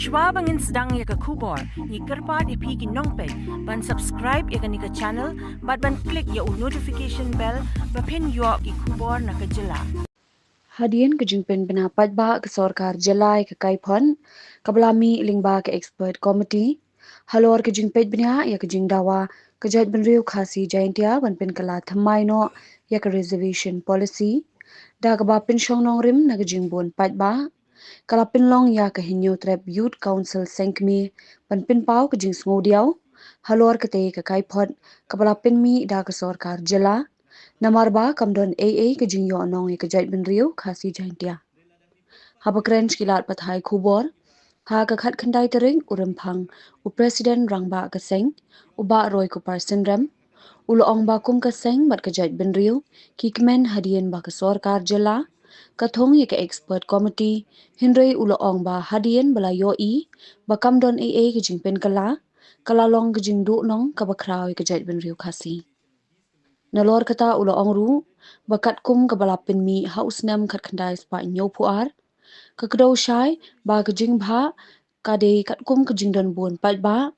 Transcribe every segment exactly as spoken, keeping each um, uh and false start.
Shwa ba ngin sdang ïa ka khubor, ngi kyrpad ïa phi ki nongpeit ban subscribe ïa kane ka channel bad ban click ïa u notification bell ba phin ïoh ki khubor na ka jylla. Hadien ka jingpynbna paidbah ka sorkar jylla ïa ka kaiphod kaba la mih lyngba ka expert committee, halor ka jingpeit bniah ïa ka jingdawa ka jaitbynriew Khasi Jaintia ban pynkylla thymmai noh ïa ka reservation policy da kaba pynshong nongrim na ka jingbun paidbah, ka la pynlong ïa ka Hynñiewtrep Youth Council Seng Kmie ban pynpaw ka jingsngewdiaw halor katei ka kaiphod kaba la pynmih da ka sorkar jylla, namar ba kam don ei ei ka jingïohnong ïa ka jaitbynriew Khasi Jaintia. Haba kren sha ki lad pathai khubor ha ka khatkhyndai tarik u Rymphang, u President Rangbah ka seng, u Bah Roy Kupar Synrem, u la ong ba kum ka seng bad ka jaitbynriew ki kmen hadien ba ka sorkar jylla ka thung ïa ka expert committee, hynrei u la ong ba hadien ba la ïohi ba kam don ei ei ka jingpynkylla, ka la long ka jingduhnong kaba khraw ïa ka jaitbynriew Khasi. Nalor kata u la ong ruh ba katkum kaba la pynmih ha u snem khatkhyndai spah hynñiewphew ar, ka kdew shai ba ka jingbhah ka dei katkum ka jingdon bun paidbah,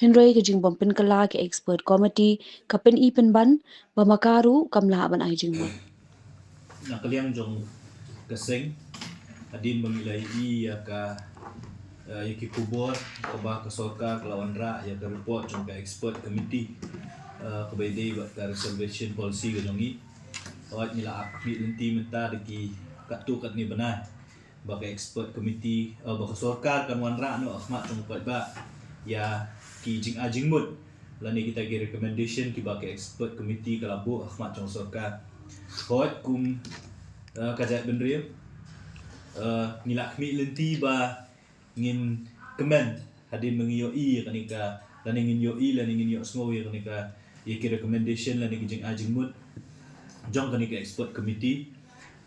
hynrei ka jingbym pynkylla ka expert committee ka pyni pynban ba ma ka ruh kam lah ban ai jingmut. Na ka liang jong ka seng, hadien ba ngi la ïohi ïa ka, eh, ïa ki khubor kaba ka sorkar ka la wanrah ïa ka report jong ka expert committee, eh, kaba ïadei bad ka reservation policy ka jong ngi. Wat ngi la ap khmih lynti mynta da ki katto katne bnai ba ka expert committee, eh, ba ka sorkar kan wanrah noh ha khmat jong u paidbah ïa ki jingai jingmut lane kita ki recommendation kiba ka expert committee ka la buh ha khmat jong sorkar. Hooid kum, eh, ka jaitbynriew, eh, ngi la khmih lynti ba ngin kmen hadien ba ngi ïohi ïa kane ka, lane ngin ïohi lane ngin ïohsngew ïa kane ka, ïa ki recommendation lane ki jingai jingmut jong kane ka expert committee.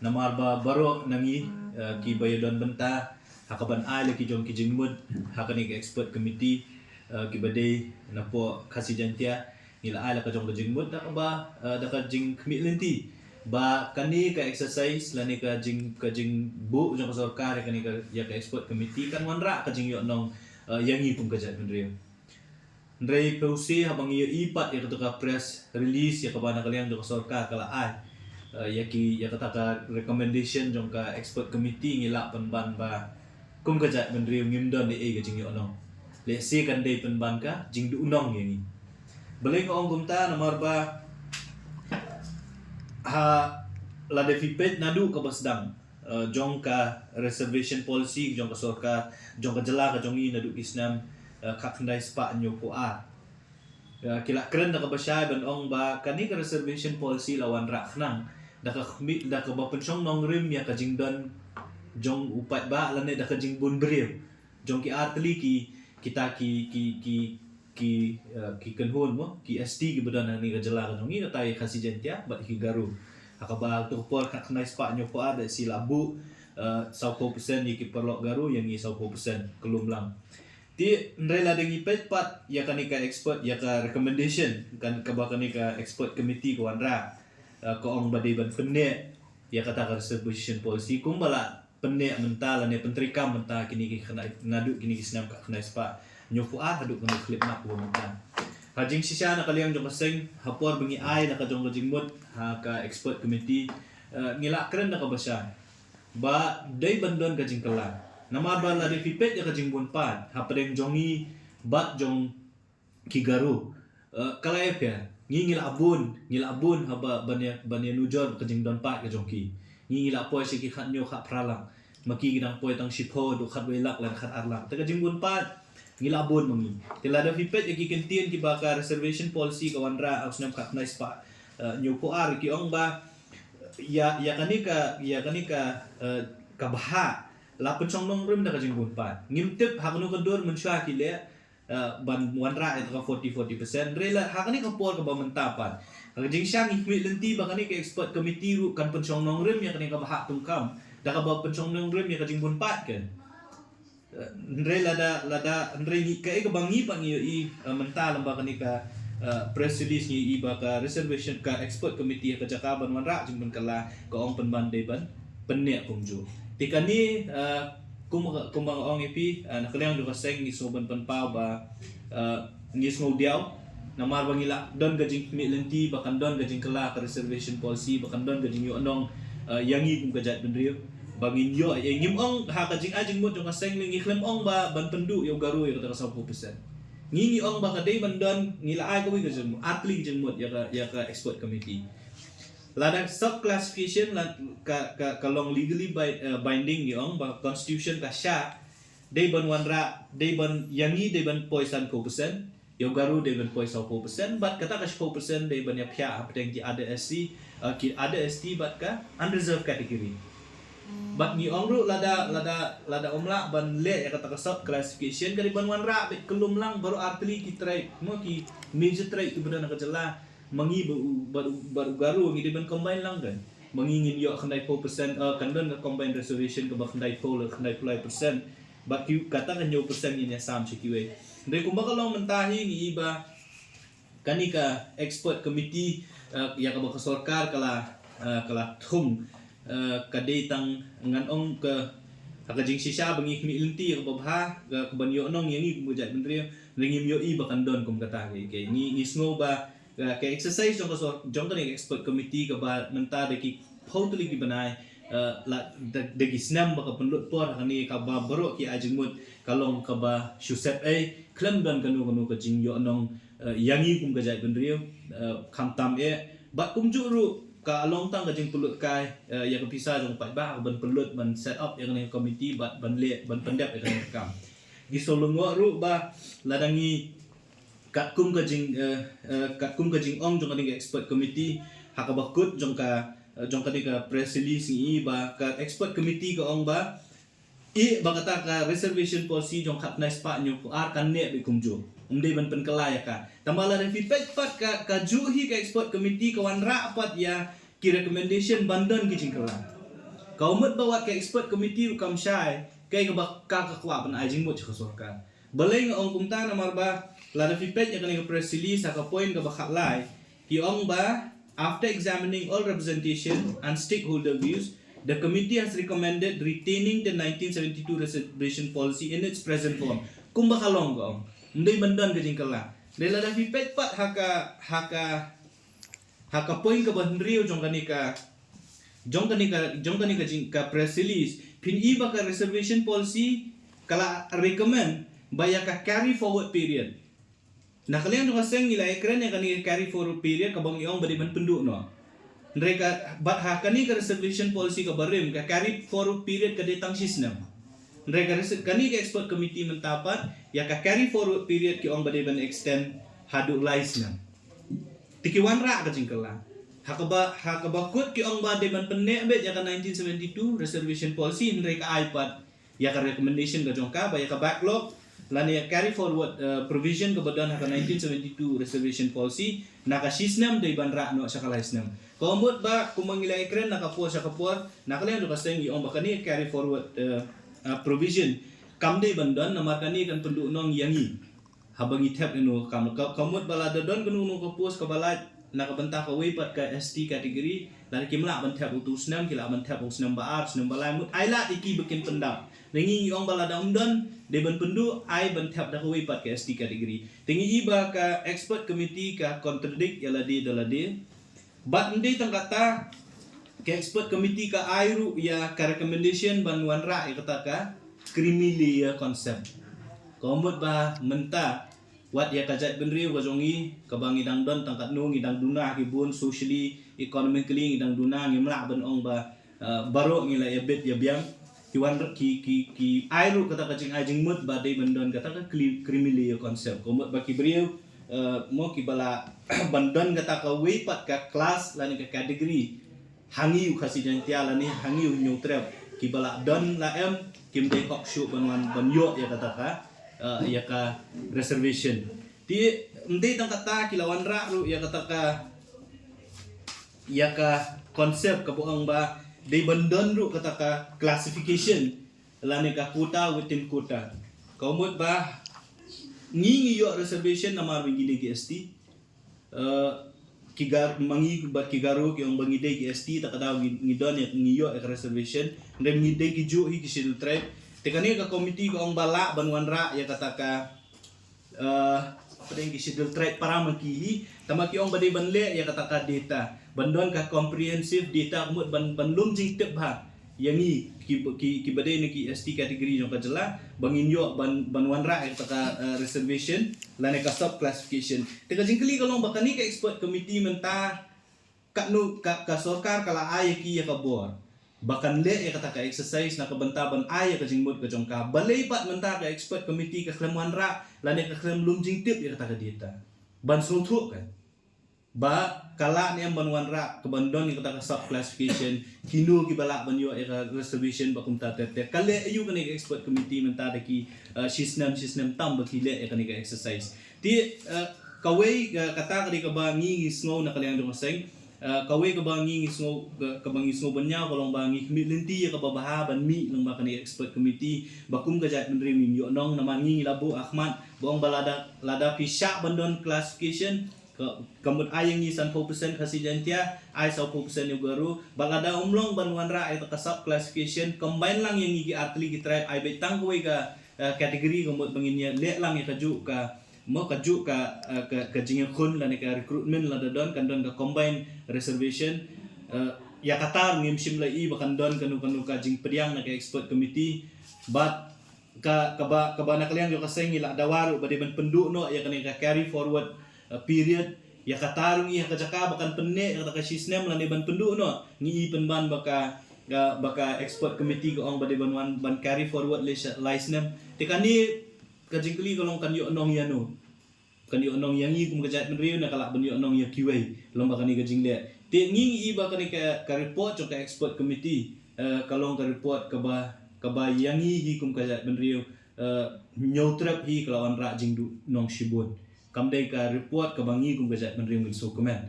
Namar ba baroh na ngi, eh, kiba ïadon bynta ha kaban ai la ki jong ki jingmut ha kane ka expert committee, eh, kiba dei napoh Khasi Jaintia, ngi la ai la ka jong ka jingmut da kaba, eh, da ka jingkhmih lynti ba kane ka exercise lane ka jing, ka jingbuh jong ka sorkar ïa kane ka, ïa ka expert committee kan wanrah ka jingïohnong, eh, ïa ngi kum ka jaitbynriew. Hynrei phi sngewsih haba ngi ïohi pat ïa kata ka press release ïa kaba na ka liang jong ka sorkar ka la ai, eh, ïa ki, ïa kata ka recommendation jong ka expert committee, ngi lah pynban ba kum ka jaitbynriew ngim don ei ei ka jingïohnong. Lehse kan dei pynban ka jingduhnong ïa ngi. Balei nga ong kumta? Namar ba ha lada phi peit naduh kaba sdang, eh, jong ka reservation policy jong ka sorkar jong ka jylla ka jong ngi naduh ki snem, eh, khatkhyndai spah hynñiewphew ar. Eh, ki la kren da kaba shai ban ong ba kane ka reservation policy la wanrah khnang da ka khmih, da kaba pynshong nongrim ïa ka jingdon jong u paidbah lane da ka jingbun briew jong ki artylli ki, kita ki, ki, ki, ki, eh, ki kynhun mo, ki S T kiba don hangne ka jylla ka jong ngi, kata ïa Khasi Jaintia bad ki Garo. Ha kaba tu ka por khatkhyndai spah hynñiewphew ar da shi la buh, eh, sawphew percent ïa ki paralok Garo, ïa ngi sawphew percent, ka lum lang. Te hynrei lada ngi peit pat ïa kane ka expert, ïa ka recommendation kan kaba kane ka expert committee ka wanrah, eh, ka ong ba dei ban pynneh ïa kata ka reservation policy kumba la pynneh mynta lane pyntreikam mynta kine ki khyndai, naduh kine ki snem khatkhyndai spah hynñiewphew ar haduh kane ka khyllipmat kaba mynta. Ha jingshisha na ka liang jong ka seng, ha por ba ngi ai na ka jong ka jingmut ha ka expert committee, eh, ngi la kren na kaba shai ba dei ban don ka jingkylla. Namar ba lada phi peit ïa ka jingbun paid hapdeng jong ngi bad jong ki Garo, eh, ka la ïapher. Ngi, ngi la bun, ngi la bun haba ban ïa, ban ïanujor ka jingdon paid ka jong ki. Ngi, ngi la poi sha ki khathynñiew khatphra lak. Ma ki ki dang poi tang shiphew haduh khatwei lak lane khatar lak. Te ka jingbun paid ngi la bun ma ngi. Te lada phi peit ïa ki kyntien kiba ka reservation policy ka wanrah ha u snem khatkhyndai spah, eh, hynñiewphew ar, ki ong ba ïa, ïa kane ka, ïa kane ka, eh, ka bhah la pynshong nongrim da ka jingbun paid. Ngim tip ha kano ka dur mynshuwa ki leh, eh, ban wanrah ïa ka forty, forty percent. Hynrei la ha kane ka por kaba mynta pat, ha ka jingshang ngi khmih lynti ba kane ka expert committee ruh kan pynshong nongrim ïa kane ka bhah tyngkham da kaba pynshong nongrim ïa ka jingbun paid kan. Eh, hynrei lada, lada, hynrei ngi, kaei kaba ngi pat ngi ïohi, eh, mynta lyngba kane ka, eh, press release ngi ïohi ba ka reservation, ka expert committee ha ka jaka ban wanrah jingpynkylla ka ong pynban dei ban pynneh kumjuh. Te kane, eh, Kumba kumba nga ong ïa phi, ah, na ka liang jong ka seng ngi sngew ban pynpaw ba, ah, ngi sngew diaw. Namar ba ngi la don ka jingmih lynti ba kan don ka jingkylla ka reservation policy, ba kan don ka jingïohnong, ah, ïa ngi kum ka jaitbynriew. Ba ngin ïoh, eh, ngim ong ha ka jingai jingmut jong ka seng, ngi khlem ong ba ban pynduh ïa u Garo ïa kata ka sawphew percent. Ngi ngi ong ba ka dei ban don, ngi la ai kawei ka jingmut, ar tylli ka jingmut ïa ka, ïa ka expert committee. Lada sub classification la ka, ka, ka long legally bi-, eh, binding, ngi ong ba constitution ka shah, dei ban wanrah, dei ban, ïa ngi dei ban poi sanphew percent, ïa u Garo dei ban poi sawphew percent, bad kata ka shiphew percent dei ban ïaphiah hapdeng ki other S C, eh, ki other S T bad ka unreserved category. Bad ngi ong ruh lada, lada, lada ym lah ban leh ïa kata ka sub classification, ka dei ban wanrah beit kyllum lang baroh ar tylli ki tribe, mo, ki major tribe kiba don ha ka jylla. Ma ngi bad u, bad u, bad u Garo ngi dei ban combine lang kan. Ma ngi ngin ïoh khyndaiphew percent, eh, kan don ka combined reservation kaba khyndaiphew lane khyndaiphew lai percent. Bad ki, kata ka hynñiew percent ngin ïasam sha kiwei. Hynrei kumba ka long mynta hi ngi i ba kane ka expert committee, eh, ïa kaba ka sorkar ka la, eh, ka la thung, eh, ka dei tang, ngan ong ka, ha ka jingshisha ba ngi khmih lynti ïa kaba bha, ka, kaban ïohnong ïa ngi kum ka jaitbynriew, hynrei ngim ïohi ba kan don kum kata. Ka, ka, ngi, ngi sngew ba, eh, ka exercise jong ka sor-, jong kane ka expert committee kaba mynta da ki phew tylli ki bnai, eh, la, da, da ki snem ba ka pynlut por ha kane, kaba baroh ki ai jingmut ka long kaba shu sep ei, khlem don kano kano ka jingïohnong, eh, ïa ngi kum ka jaitbynriew, eh, khamtam eh. Bad kumjuh ruh ka long tang ka jingpynlut kai, eh, ïa ka pisa jong u paidbah, ban pynlut, ban set up ïa kane ka committee, bad ban leh, ban pyndep ïa kane ka kam. Ngi sngewlyngngoh ruh ba lada ngi katkum ka jing, eh, eh, katkum ka jingong jong kane ka expert committee, ha kaba kut jong ka, eh, jong kane ka press release ngi i ba ka expert committee ka ong ba, i ba kata ka reservation policy jong khatnai spah hynñiewphew ar kan neh beit kumjuh. Ym dei ban pynkylla ïa ka. Tangba lada phi peit pat ka, kajuh hi ka expert committee ka wanrah pat ïa ki recommendation ban don ki jingkylla. Ka mut ba wat ka expert committee ruh kam shai, kaei kaba ka, ka kwah ban ai jingmut sha ka sorkar. Balei nga ong kumta? Namar ba lada phi peit ïa kane ka press release ha ka point kaba khatlai, ki ong ba, after examining all representation and stakeholder views, the committee has recommended retaining the nineteen seventy-two reservation policy in its present form. Kumba ka long, ka ong. Ym dei ban don ka jingkylla. Dei lada phi peit pat ha ka, ha ka, ha ka point kaba hynriew jong kane ka, jong kane ka, jong kane ka jing, ka press release, phin i ba ka reservation policy ka la recommend ba ïa ka carry forward period. Na ka liang jong ka seng ngi la ïakren ïa kane ka carry forward period kaba ngi ong ba dei ban pynduh noh. Hynrei ka, bad ha kane ka reservation policy kaba rim, ka carry forward period ka dei tang shi snem. Hynrei ka res-, kane ka expert committee mynta pat, ïa ka carry forward period ki ong ba dei ban extend haduh lai snem. Te ki wanrah ka jingkylla. Ha kaba, ha kaba kut ki ong ba dei ban pynneh beit ïa ka nineteen seventy-two reservation policy, hynrei ka ai pat ïa ka recommendation ka jong ka ba ïa ka backlog lane ïa carry forward, eh, provision kaba don ha ka nineteen seventy-two reservation policy, na ka shi snem dei ban rah noh sha ka lai snem. Ka mut ba kumba ngi la ïakren na ka por sha ka por, na ka liang jong ka seng ngi ong ba kane carry forward, eh, eh, provision kam dei ban don, namar kane kan pynduh noh ïa ngi. Haba ngi thep ïa kano ka kam, ka, ka mut ba lada don kano kano ka post kaba lait na ka bynta kawei pat ka S T category, lada kim lah ban thep utu u snem, ki lah ban thep u snem ba ar, snem ba lai, mut ai lad ïa ki ba kin pyndap. Te ngi ngi ong ba lada ym don, dei ban pynduh, ai ban thep da kawei pat ka S T category. Te ngi i ba ka expert committee ka contradict ïa lade da lade. Bad ym dei tang kata, ka expert committee ka ai ruh ïa ka recommendation ban wanrah ïa kata ka creamy layer concept. Ka mut ba mynta, wat ïa ka jaitbynriew ka jong ngi, kaba ngi dang don tang katno, ngi dang duna ki bun socially, economically, ngi dang duna, ngim lah ban ong ba, eh, baroh ngi la ïa bit ïa biang. Ki wan, ki, ki, ki ai ruh kata ka jingai jingmut ba dei ban don kata ka cre-, creamy layer concept. Ka mut ba ki briew, eh, mo kiba lah ban don kata kawei pat ka class lane ka category ha ngi u Khasi Jaiñtia lane ha ngi u Hynñiewtrep, kiba lah don la em, kim dei hok shuh ban wan ban ïoh ïa kata ka, eh, ïa ka reservation. Te ym dei tang kata, ki la wanrah ruh ïa kata ka, ïa ka concept kaba ong ba dei ban don ruh kata ka classification lane ka quota within quota. Ka mut ba ngi ngi ïoh reservation namar ba ngi dei ki S T. Eh, ki Gar-, ma ngi bad ki Garo ki ong ba ngi dei ki S T, ta ka daw ngi, ngi don ïa, ngi ïoh ïa ka reservation. Hynrei ngi dei ki juh hi ki Scheduled Tribe. Te kane ka committee ka ong ba lah ban wanrah ïa kata ka, eh, pdeng ki schedule tribe para ma ki hi, tangba ki ong ba dei ban leh ïa kata ka data, ban don ka comprehensive data, ka mut ban, ban lum jingtip bha ïa ngi ki, ki, ki ba dei na ki S T category jong ka jylla, ba ngin ïoh ban, ban wanrah ïa kata ka, eh, reservation lane ka sub classification. Te ka jingkylli ka long ba kane ka expert committee mynta, katno ka, ka sorkar ka la ai ïa ki ïa ka bor ba kan leh ïa kata ka exercise na ka bynta ban ai ïa ka jingmut ka jong ka, balei pat mynta ka expert committee ka khlem wanrah lane ka khlem lum jingtip ïa kata ka data ban sngewthuh ka, ba ka lah ne em ban wanrah, ka ban don ïa kata ka sub classification, kino ki ba lah ban ïoh ïa ka reservation, ba kumta ter ter. Ka leh aïu kane ka expert committee mynta da ki, uh, shisnem shisnem tam ba ki leh ïa kane ka exercise? Te, uh, kawei, uh, kata ka dei kaba ngi ngi sngew na ka liang jong ka seng. Uh, kawei kaba ngi ngi sngew, ka, kaba ngi sngew ban ïa ka long ba ngi khmih lynti ïa kaba bha ban mih lyngba kane ka expert committee, ba kum ka jaitbynriew ngin ïoh nong, namar ngi ngi la buh ha khmat ba ong ba lada, lada phi shah ban don classification, ka, ka mut ai ïa ngi sanphew percent Khasi Jaiñtia, ai sawphew percent ïa u Garo, bad lada ym long ban wanrah ïa ka sub classification, combine lang ïa ngi ki artylli ki tribe, ai beit tang kawei ka, eh, category, ka mut ba ngin ïa leh lang ïa ka juh ka, mo, ka juh ka, eh, ka, ka jingïakhun lane ka recruitment, lada don kan don ka combined reservation. Eh, ïa kata ngim shym la i ba kan don kano kano ka jingpdiang na ka expert committee, bad ka, kaba, kaba na ka liang jong ka seng ngi la dawa ruh ba dei ban pynduh noh ïa kane ka carry forward, uh, period. Ïa kata ruh ngi ha ka jaka ba kan pynneh ïa kata ka shisnem lane ban pynduh noh, ngi i pynban ba ka, uh, ba ka expert committee ka ong ba dei ban wan ban carry forward leh sha lai snem. Te kane ka jingkylli ka long kan ïoh nong ïano? Kan ïoh nong ïa ngi kum ka jaitbynriew, ne ka lah ban ïoh nong ïa kiwei lyngba kane ka jingleh? Te ngi ngi i ba kane ka, ka report jong ka expert committee, eh, ka long ka report kaba, kaba ïa ngi hi kum ka jaitbynriew, eh, Hynñiewtrep hi ka la wanrah jingduh nong shibun. Kam dei ka report kaba ngi kum ka jaitbynriew ngin sngewkmen.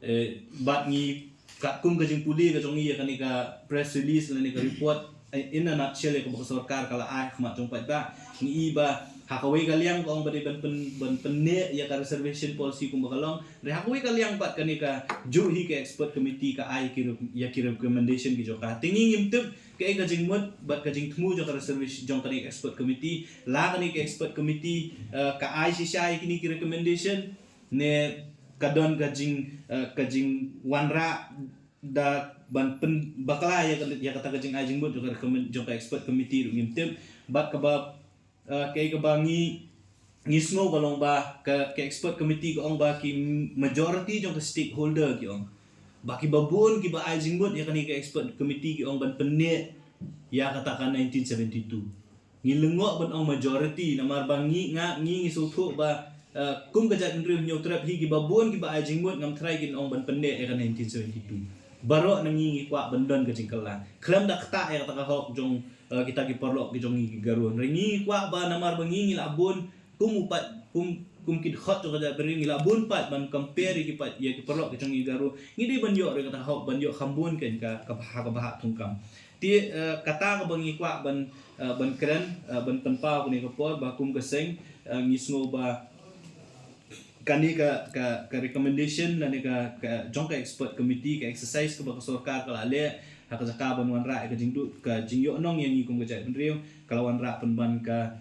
Eh, bad ngi katkum ka jingpule ka jong ngi ïa kane ka press release lane ka report, eh, in a nutshell, ïa kaba ka sorkar ka la ai ha khmat jong paidbah, ngi i ba ha kawei ka liang ka ong ba dei ban pyn, ban pynneh ïa ka reservation policy kumba ka long. Hynrei ha kawei ka liang pat kane ka juh hi ka expert committee ka ai ki re, ïa ki recommendation ki jong ka. Te ngi ngim tip kaei ka jingmut bad ka jingthmu jong ka reservation jong kane ka expert committee. La kane ka expert committee, eh, ka ai shisha ïa kine ki recommendation, ne ka don ka jing, eh, ka jingwanrah da ban pynbakla ïa ka, ïa kata ka jingai jingmut jong ka recommend, jong ka expert committee ruh ngim tip. Bad kaba, eh, kaei kaba ngi, ngi sngew ka long ba ka, ka expert committee ka ong ba ki majority jong ka stakeholder ki ong ba kiba bun kiba ai jingmut ïa kane ka expert committee ki ong ban pynneh ïa kata ka nineteen seventy-two. Ngi lyngngoh ban ong majority namar ba ngi, nga, ngi ngi sngewthuh ba, eh, kum ka jaitbynriew Hynñiewtrep hi kiba bun kiba ai jingmut ngam tharai kin ong ban pynneh ïa ka nineteen seventy-two. Baroh na ngi ngi kwah ban don ka jingkylla khlem da ktah ïa kata ka hok jong, eh, kita ki paralok ki jong ngi ki Garo. Hynrei ngi ngi kwah ba namar ba ngi ngi la bun kum u pat, kum, kum ki dkhot jong ka jaitbynriew ngi la bun pat ban compare ïa ki pat, ïa ki paralok ki jong ngi Garo. Ngi dei ban ïoh ruh kata ka hok ban ïoh kham bun kein ka, ka bha, ka bha thungkam. Te, eh, kata kaba ngi kwah ban, eh, ban kren, eh, ban pynpaw kane ka por ba kum ka seng, eh, ngi sngew ba kane ka, ka, ka recommendation lane ka, ka jong ka expert committee, ka exercise kaba ka sorkar ka la leh ha ka jaka ban wanrah ïa ka jingduh, ka jingïoh nong ïa ngi kum ka jaitbynriew, ka la wanrah pynban ka,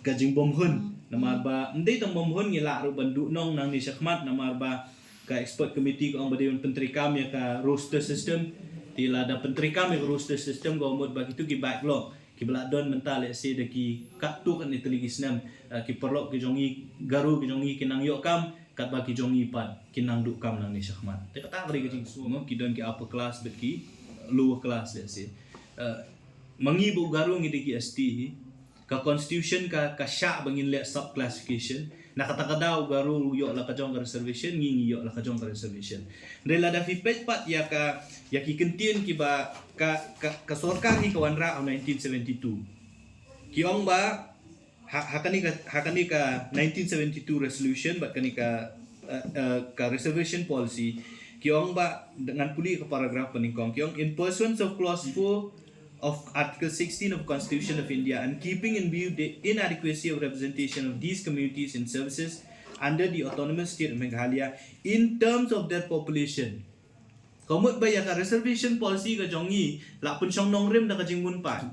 ka jingbymhun. Namar ba ym dei tang bymhun, ngi lah ruh ban duh nong nangne shakhmat namar ba ka expert committee ka ong ba dei ban pyntreikam ïa ka roster system. Te lada pyntreikam ïa ka roster system ka mut ba kito ki backlog kiba la don mynta, let's say da ki katto katne tylli ki snem, eh, ki paralok ki jong ngi Garo ki jong ngi kin nang ïoh kam katba ki jong ngi pat kin nang duh kam nangne shakhmat. Te kata ka dei ka jingsngew, ki don ki upper class bad ki lower class, let's say. Eh, ma ngi bad u Garo ngi dei ki S T hi. Ka constitution ka, ka shah ba ngin leh sub classification. Na kata ka daw u Garo u ïoh la ka jong ka reservation, ngi ngi ïoh la ka jong ka reservation. Hynrei lada phi peit pat ïa ka, ïa ki kyntien kiba ka, ka, ka sorkar hi ka wanrah ha nineteen seventy-two. Ki ong ba ha, ha kane ka, ha kane ka nineteen seventy-two resolution bad kane ka, eh, eh, ka reservation policy, ki ong ba, ngan pule ka paragraph ba nyngkong, ki ong, "In pursuance of clause four of Article sixteen of Constitution of India and keeping in view the inadequacy of representation of these communities in services under the Autonomous State of Meghalaya in terms of their population." Ka mut ba ïa ka reservation policy ka jong ngi la pynshong nongrim da ka jingmut pat.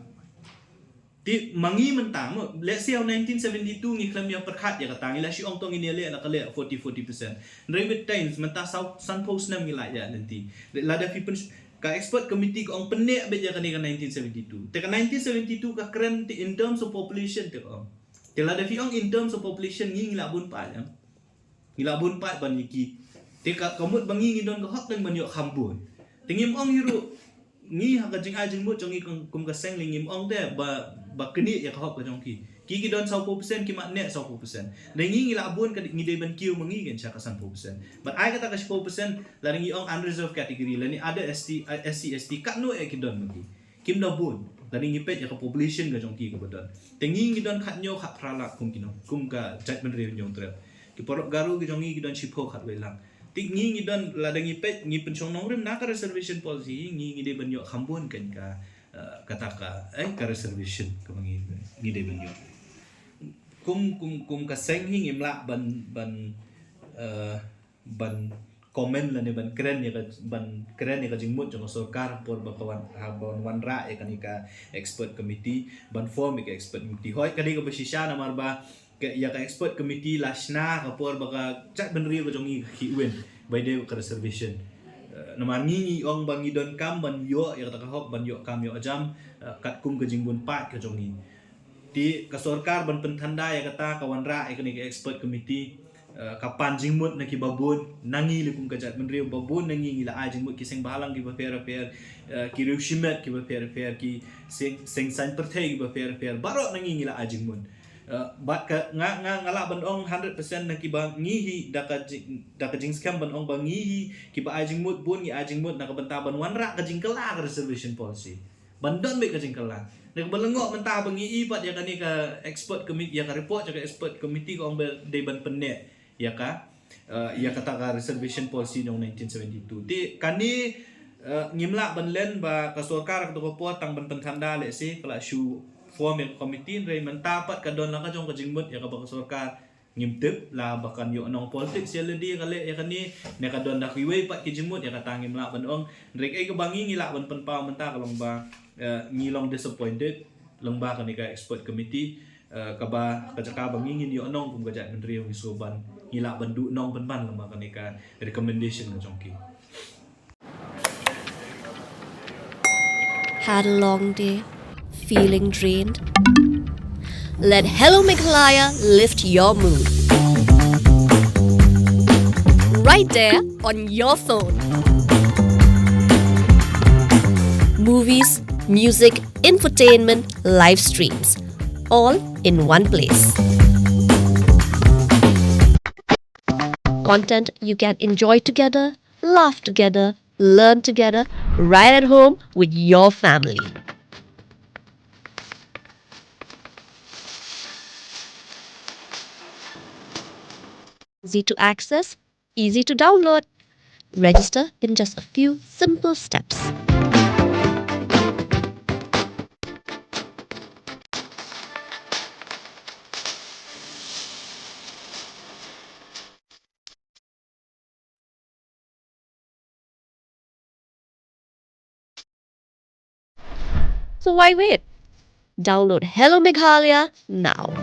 Te ma ngi mynta mo, let's say nineteen seventy-two ngi khlem ïa pyrkhat ïa kata, ngi la shu ong to ngin ïa leh la ka leh forty forty percent. Hynrei with times mynta saw, sanphew snem ngi la ïa lynti. Lada phi pyn, ka expert committee ka ong pynneh beit ïa kane ka nineteen seventy-two. Te ka nineteen seventy-two ka kren te in terms of population te ka ong. Te lada phi ong in terms of population ngi ngi la bun paid em. Ngi la bun paid ban ïa ki. Te ka, ka mut ba ngi ngi don ka hok tang ban ïoh kham bun. Te ngim ong hi ruh, ngi ha ka jingai jingmut jong ngi kum, kum ka seng lei ngim ong te ba, ba knieh ïa ka hok ka jong ki. Ki ki don sawphew percent, ki mad neh sawphew percent. Lei ngi ngi la bun ka, ngi dei ban kiew ma ngi ken sha ka sanphew percent. Bad ai kata ka shiphew percent, lada ngi ong unreserved category, lane other S T, S C, S T, katno eh ki don ma ki. Kim da bun, lada ngi peit ïa ka population ka jong ki kaba don. Te ngi ngi don khathynñiew khatphra lak kum ki nong, kum ka jaitbynriew Hynñiewtrep. Ki paralok Garo ki jong ngi ki don shiphew khatwei lak. Te ngi ngi don, lada ngi peit, ngi pynshong nongrim na ka reservation policy, ngi ngi dei ban ïoh kham bun ken ka, eh, kata ka, eh, ka reservation kaba ngi, ngi dei ban ïoh. Kum, kum, kum ka seng hi ngim lah ban, ban, eh, ban comment lane ban kren ïa ka, ban kren ïa ka jingmut jong ka sorkar por ba ka wan, ha, ban wanrah ïa kane ka expert committee, ban form ïa ka expert committee. Hooid ka dei kaba shisha namar ba ka, ïa ka expert committee la shna ka por ba ka jaitbynriew ka jong ngi ka khih win ba dei ka reservation. Eh, namar ngi ngi ong ba ngi donkam ban ïoh ïa kata ka hok ban ïoh kam ïoh jam, eh, katkum ka jingbun paid ka jong ngi. Te ka sorkar ban pynthanda ïa kata ka wanrah ïa kane ka expert committee, eh, ka pan jingmut na kiba bun, na ngi lei kum ka jaitbynriew ba bun na ngi ngi la ai jingmut, ki seng bhalang kiba pher pher, eh, ki riew shimet kiba pher pher, ki seng, seng saiñ pyrthei kiba pher pher, baroh na ngi ngi la ai jingmut. Eh, bad ka nga, nga, nga lah ban ong hundred percent na kiba ngi hi da ka jing, da ka jingskhem ban ong ba ngi hi kiba ai jingmut bun, ngi ai jingmut na ka bynta ban wanrah ka jingkylla ka reservation policy. Ban don beit ka jingkylla. Naba lyngngoh mynta ba ngi i pat ïa kane ka expert committee, ïa ka report ïa ka expert committee ka ong ba dei ban pynneh ïa ka, eh, ïa kata ka reservation policy jong nineteen seventy-two. Te kane, eh, ngim lah ban len ba ka sorkar kata ka por tang ban pynthanda lehse ka la shu form ïa ka committee, hynrei mynta pat ka don la ka jong ka jingmut ïa kaba ka sorkar ngim tip la ba kan ïoh nongpolitik sia lade ka leh ïa kane, ne ka don da kiwei pat ki jingmut ïa kata ngim lah ban ong. Hynrei kaei kaba ngi ngi lah ban pynpaw mynta ka long ba, eh, ngi long disappointed lyngba kane ka expert committee, eh, kaba ka jaka ba ngi ngin ïoh nong kum ka jaitbynriew ngi sngewbha ngi lah ban duh nong pynban lyngba kane ka recommendation ka jong ki. Had a long day? Feeling drained? Let Hello Meghalaya lift your mood. Right there on your phone. Movies, music, infotainment, live streams, all in one place. Content you can enjoy together, laugh together, learn together, right at home with your family. Easy to access, easy to download. Register in just a few simple steps. So why wait? Download Hello Meghalaya now.